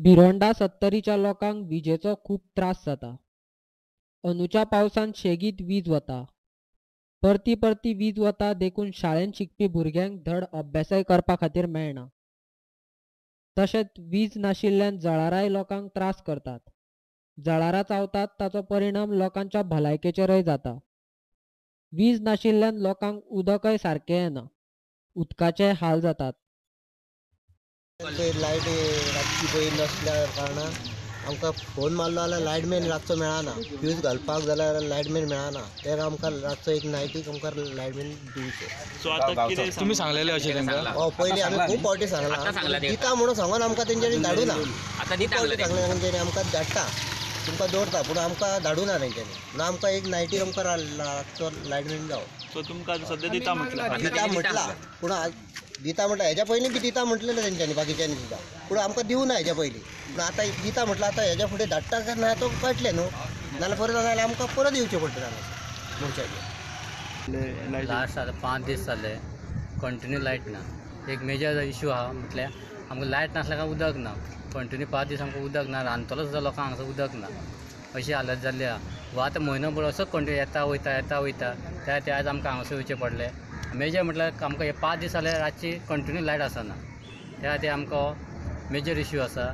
भिरोंडा सत्तरीच्या लोकांक विजेचो खूब त्रास जाता. अंदूच्या पावसांत शेगीत वीज वता. परती परती वीज वता देखून शाळेंत शिकपी भुरग्यांक धड अभ्यासय करपा खातीर मेळना. तशेंच वीज नाशिल्ल्यान जळारांय लोकांक त्रास करतात. जळारां चावतात ताचो परिणाम लोकांच्या भलायकेचेरय जाता. वीज नाशिल्ल्यान लोकांक उदकय सारकें येना. उदकाचे हाल जातात. लायट रातची पळय नासल्या कारणान आमकां फोन मारलो जाल्यार लायटमॅन रातचो मेळना. फ्यूज घालपाक जाल्यार लायटमॅन मेळना. ते आमकां रातचो एक नायटीक आमकां लायटमॅन दिवचो. तुमी सांगलेले अशें तांकां? पयलीं आमी खूब फावटी सांगलां, दिता म्हणून सांगून आमकां तेंच्यांनी धाडूना. खूब फावटी सांगलें तेंच्यांनी, आमकां धाडटा तुमकां दवरता, पूण आमकां धाडूना तेंच्यांनी. म्हणून आमकां एक नायटीक आमकां रातचो लायटमॅन जावो. सो तुमकां सद्या दिता म्हटलां? दिता म्हटलां, पूण दिता म्हटल्यार हेज्या पयलीं बी दिता म्हटलेलें तेंच्यांनी, बाकीच्यांनी सुद्दां, पूण आमकां दिवना हेज्या पयलीं. पूण आतां दिता म्हटल्यार आतां हेज्या फुडें धाडटा काय ना तो कळटलें न्हू, नाल्यार परत जाल्यार आमकां परत येवचें पडटलें हांगासर मोर्चाचेर. लास्ट आतां 5 दीस जाले कंटिन्यू लायट ना. एक मेजर इशू आहा म्हटल्यार आमकां लायट नासल्यार काय उदक ना. कंटिन्यू 5 दीस आमकां उदक ना. रांदतलो सुद्दां लोकांक हांगासर उदक ना, अशी हालत जाल्ली आहा. वा आतां म्हयनो भर असो कंटिन्यू येता वयता येता वयता, त्या ते आयज आमकां हांगासर येवचें पडलें. मेजर म्हटल्यार आमकां हे 5 दीस जाले रातची कंटिन्यू लायट आसना, त्या खातीर आमकां मेजर इश्यू आसा.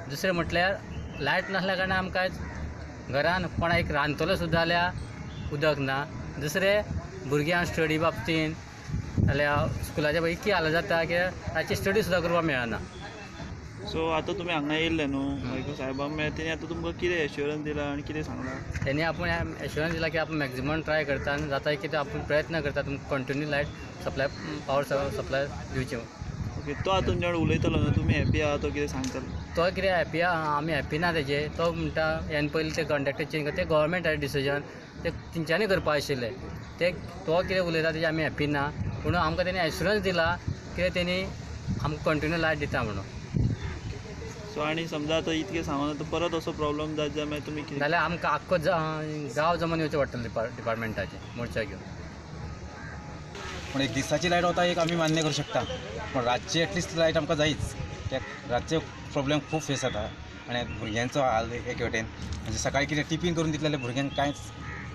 दुसरें म्हटल्यार लायट नासल्या कारणान आमकां घरान कोणा एक रांदतलो सुद्दां जाल्यार उदक ना. दुसरें भुरग्यांक स्टडी बाबतीन जाल्यार स्कुलाच्या इतकी हालत जाता की रातची स्टडी सुद्दां करपाक मेळना. सो आतां तुमी हांगा येयल्ले न्हू साहेबांक मेळ्ळे, तेणी आतां तुमकां कितें एश्योरन्स दिला आनी कितें सांगलां? तेणी आपूण एश्योरन्स दिला की आपूण मॅक्झिमम ट्राय करता आनी जाता कितें आपूण प्रयत्न करता तुमकां continue light supply, power supply दिवची. ओके, तो आतां तुमच्या कडेन उलयतलो न्हू, तुमी हॅपी आहा तो कितें सांगतलो? तो कितें हॅपी आहा, आमी हॅपी ना तेजे. तो म्हणटा ह्यान पयलीं ते कॉन्ट्रेक्टर चेंज करता, ते गव्हर्मेंटाचें डिसिजन ते तेंच्यांनी करपा आशिल्लें. ते तो कितें उलयता तेजे आमी हॅपी ना, पूण आमकां तेणी एश्योरन्स दिला कितें तेणी आमकां कंटिन्यू लायट दिता म्हणून. सो आनी समजा आतां इतकें सांगून आतां परत असो प्रॉब्लम जायत जाल्यार मागीर तुमी कितें? जाल्यार आमकां आख्खो गांव जमून येवचें पडटलें डिपार्टमेंटाचें मोर्चा घेवन. पूण एक दिसाची लायट वता एक आमी मान्य करूं शकता, पूण रातची एटलिस्ट लायट आमकां जायच. त्या रातचे प्रॉब्लेम खूब फेस जाता आनी भुरग्यांचो हाल एक वटेन, म्हणजे सकाळी कितें टिफीन करून दितलें जाल्यार भुरग्यांक कांयच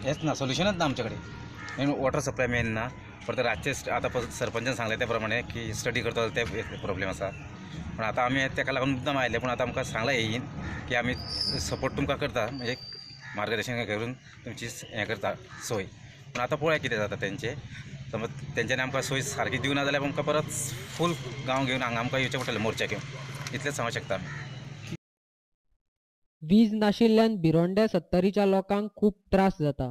हेंच ना, सोल्युशनच ना आमचे कडेन. मेन वॉटर सप्लाय मेन ना. परत रातचे आतां सरपंचान सांगलें त्या प्रमाणे की स्टडी करता ते प्रॉब्लेम आसा. पूण आतां आमी ताका लागून मुद्दाम आयले, पूण आतां आमकां सांगलां येईन की आमी सपोर्ट तुमकां करता, म्हणजे मार्गदर्शन करून तुमची हें करता सोय. पूण आतां पळोवया कितें जाता तेंचें. समज तेंच्यांनी आमकां सोय सारकी दिवना जाल्यार आमकां परत फूल गांव घेवन हांगा आमकां येवचें पडटलें मोर्चा घेवन, इतलेंच सांगूंक शकता आमी. वीज नाशिल्ल्यान भिरोंडे सत्तरीच्या लोकांक खूब त्रास जाता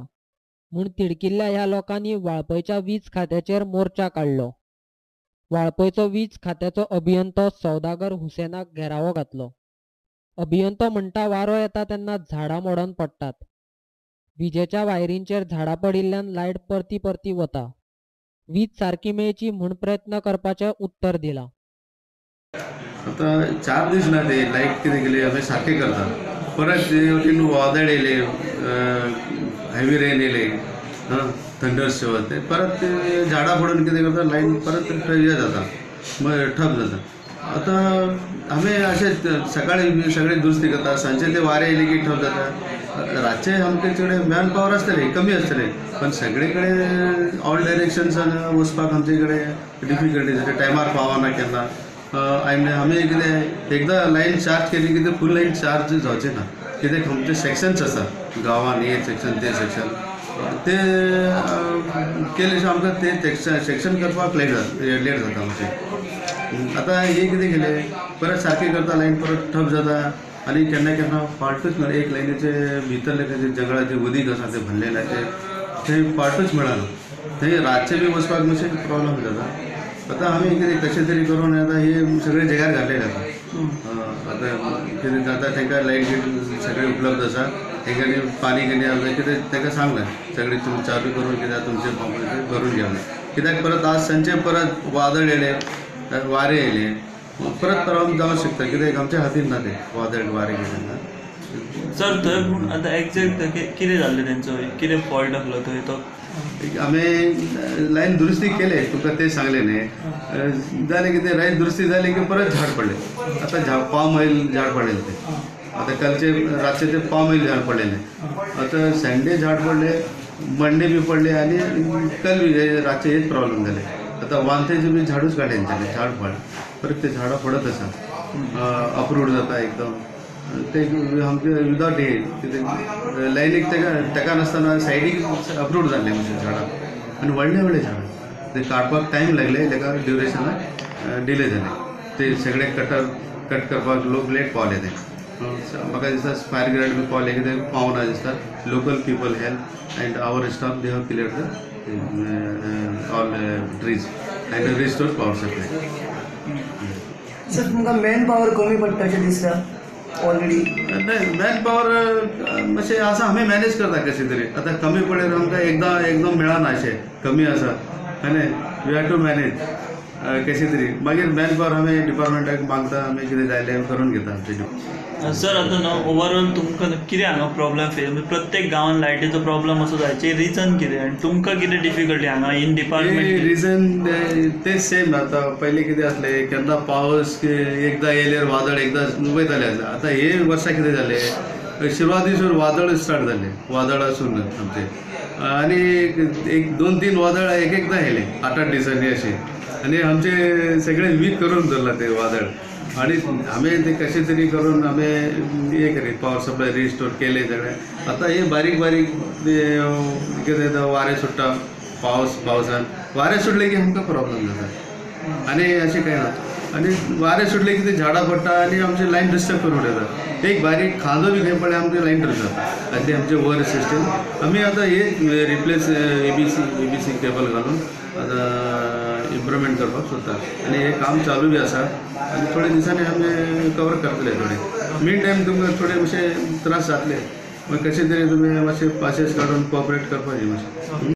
म्हूण तिडकिल्ल्या ह्या लोकांनी वाळपयच्या वीज खात्याचेर मोर्चा काडलो. वाळपयचो वीज खात्याचो अभियंतो सौदागर हुसेनाक घेरावो घातलो. अभियंतो म्हणटा वारो येता तेन्ना झाडां मोडून पडटात. विजेच्या वायरींचेर झाडां पडिल्ल्यान लायट परती परती वता. वीज सारकी मेळची म्हूण प्रयत्न करपाचें उत्तर दिलां. आतां 4 दीस ना ते लायट कितें केली आमी सारकें करता, परत वटेन वादळ येयलें, हेवी रेन येयलें, थंडर शॉवर, ते परत ते झाडां पडून कितें करता लायन परत हें जाता, ठप जाता. आतां आमी अशें सकाळी सगळें दुरुस्ती करता, सांजचे ते वारें येयलें की ठप जाता. रातचे आमचे कडेन मॅन पावर आसतले, कमी आसतले, पण सगळे कडेन ऑल डायरेक्शन्सान वचपाक आमचे कडेन डिफिकल्टी जाता, टायमार पावना केन्ना. आनी आमी कितें एकदां लायन चार्ज केली की ते फूल लायन चार्ज जावचें ना, कित्याक आमचे सेक्शन्स आसा गांवान, हे सेक्शन ते सेक्शन, ते केले शिवाय आमकां ते सेक्शन करपाक लेट जाता, लेट जाता आमचें. आतां हे कितें केलें परत सारकें करता लायन परत ठप जाता. आनी केन्ना केन्ना पार्टूच मेळना, एक लायनीचे भितरले जंगलाचें उदीक आसा तें भरलेलें तें थंय पार्टूच मेळना, थंय रातचें बी वचपाक मातशें प्रॉब्लम जाता. आतां आमी कितें कशें तरी करून आतां हे सगळे जगार घातलेले आसा. आतां कितें जाता तांकां लायट बीट सगळें उपलब्ध आसा, तेंच्यांनी पाणी कितें आसलें कितें तांकां सांगलें सगळें तुमी चालू करून कितें तुमचें पंप भरून घेवलें, कित्याक परत आज सांजचें परत वादळ येयलें, वारें येयलें, परत प्रॉब्लम जावंक शकता, कित्याक आमच्या हातीन ना तें वादळ वारें गेलें ना. सर थंय पूण आतां एग्जॅक्ट कितें जाल्लें तेंचो, कितें फॉल्ट आसलो थंय तो? आमी लायन दुरुस्ती केले तुमकां ते सांगले न्ही जालें कितें लायन दुरुस्ती जाली की परत झाड पडले. आतां पाम ऑयल झाड पडलेलें ते आतां कालचे रातचे ते पाम ऑयल झाड पडलेलें. आतां संडे झाड पडले, मंडे बी पडले आनी काल बी रातचे हेच प्रॉब्लेम जाले. आतां वांतेचे बी झाडूच काडले तेंच्यांनी, झाड पड परत ते झाडां पडत आसा, अप्रूव्ड जाता एकदम. ते आमचे विदाउट हे कितें लायनीक तेका तेका नासतना सायडीक अप्रूव्ड जाल्ले मातशें झाडां आनी व्हडले व्हडले झाडां ते काडपाक टायम लागले, तेका ड्युरेशनाक डिले जाले. ते सगळे कटर कट करपाक लोक लेट पावले. ते म्हाका दिसता फायर ब्रिगेड बी पावले कितें पावना दिसता. Local people help and our staff they have clear the all trees and restore power supply. Sir तुमकां मॅन पावर कमी पडटा अशें दिसता ऑलरेडी? मॅन पावर मातशें आसा, आमी मॅनेज करता कशें तरी. आतां कमी पडल्यार आमकां एकदां एकदम मेळना, अशें कमी आसा न्ही, we have to manage कशें तरी. मागीर मॅन पावर आमी डिपार्टमेंटाक मागता, आमी कितें जाय जाल्यार करून घेता आमचें. सर आतां न्हू ओवरऑल तुमकां कितें हांगा प्रॉब्लम फेस, प्रत्येक गांवान लायटीचो प्रॉब्लम असो जायचे रिजन कितें आनी तुमकां कितें डिफिकल्टी हांगा इन डिपार्टमेंट? रिजन ते सेम. आतां पयलीं कितें आसलें, केन्ना पावस एकदां येयल्यार वादळ एकदां वयतालें आसलें. आतां हे वर्सा कितें जालें, सुरवातीसून वादळ स्टार्ट जालें, वादळ आसून आमचें आनी एक दोन तीन वादळ एक एकदां येयलें 8-8 दिसांनी अशें, आनी आमचे सगळे वीक करून धरलां ते वादळ. आनी आमी ते कशें तरी करून आमी हे केली पावर सप्लाय रिस्टोर केले सगळें. आतां हे बारीक बारीक कितें वारें सुट्टा, पावसान वारें सुटलें की आमकां प्रॉब्लम जाता आनी अशें कांय ना. आनी वारें सुटलें की ते झाडां पडटा आनी आमची लायन डिस्टर्ब करून उडयता. एक बारीक खांदो बी खंय पडल्यार आमची लायन डिस्टर्ब जाता. आनी ते आमचे वर सिस्टम आमी आतां हे रिप्लेस एबीसी केबल घालून आतां इम्प्रुवमेंट करपाक सोदता आनी हें काम चालू बी आसा आनी थोडे दिसांनी आमी कवर करतले. थोडे मीन टायम तुमकां थोडे मातशे त्रास जातले, मागीर कशें तरी तुमी मातशे पाशेस काडून कॉपरेट करपाचें मातशें.